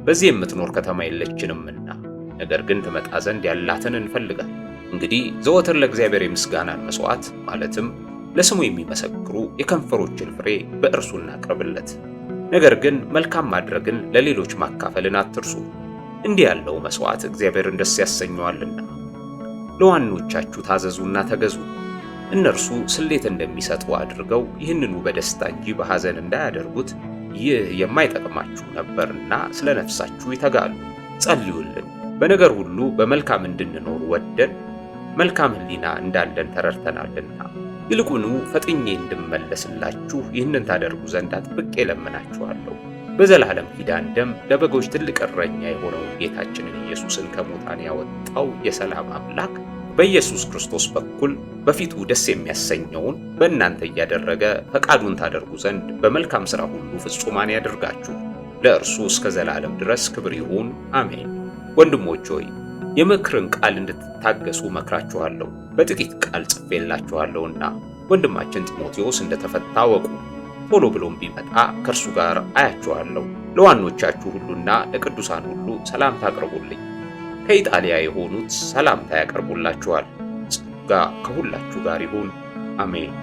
በዚህ የምትኖር ከተማ የለችንምና፣ ነገር ግን ትመጣ ዘንድ ያላትን እንፈልጋለን። እንግዲህ ዘወትር ለእግዚአብሔር የምስጋናን መሥዋዕት ማለትም ለስሙ የሚመሰክሩ የከንፈሮችን ፍሬ በእርሱ እናቅርብለት። ነገር ግን መልካም ማድረግን ለሌሎች ማካፈልን አትርሱ፣ እንዲህ ያለው መሥዋዕት እግዚአብሔርን ደስ ያሰኘዋልና። ለዋኖቻችሁ ታዘዙና ተገዙ። እነርሱ ስሌት እንደሚሰጡ አድርገው ይህንኑ በደስታ እንጂ በሐዘን እንዳያደርጉት ይህ የማይጠቅማችሁ ነበርና ስለ ነፍሳችሁ ይተጋሉ። ጸልዩልን። በነገር ሁሉ በመልካም እንድንኖር ወደን መልካም ሕሊና እንዳለን ተረድተናልና። ይልቁኑ ፈጥኜ እንድመለስላችሁ ይህንን ታደርጉ ዘንድ አጥብቄ እለምናችኋለሁ። በዘላለም ኪዳን ደም ለበጎች ትልቅ እረኛ የሆነውን ጌታችንን ኢየሱስን ከሙታን ያወጣው የሰላም አምላክ በኢየሱስ ክርስቶስ በኩል በፊቱ ደስ የሚያሰኘውን በእናንተ እያደረገ ፈቃዱን ታደርጉ ዘንድ በመልካም ሥራ ሁሉ ፍጹማን ያደርጋችሁ። ለእርሱ እስከ ዘላለም ድረስ ክብር ይሁን፣ አሜን። ወንድሞች ሆይ የምክርን ቃል እንድትታገሱ መክራችኋለሁ፣ በጥቂት ቃል ጽፌላችኋለሁና። ወንድማችን ጢሞቴዎስ እንደተፈታ እወቁ። ቶሎ ብሎም ቢመጣ ከእርሱ ጋር አያችኋለሁ። ለዋኖቻችሁ ሁሉና ለቅዱሳን ሁሉ ሰላምታ አቅርቡልኝ። ከኢጣሊያ የሆኑት ሰላምታ ያቀርቡላችኋል። ጸጋ ከሁላችሁ ጋር ይሁን፣ አሜን።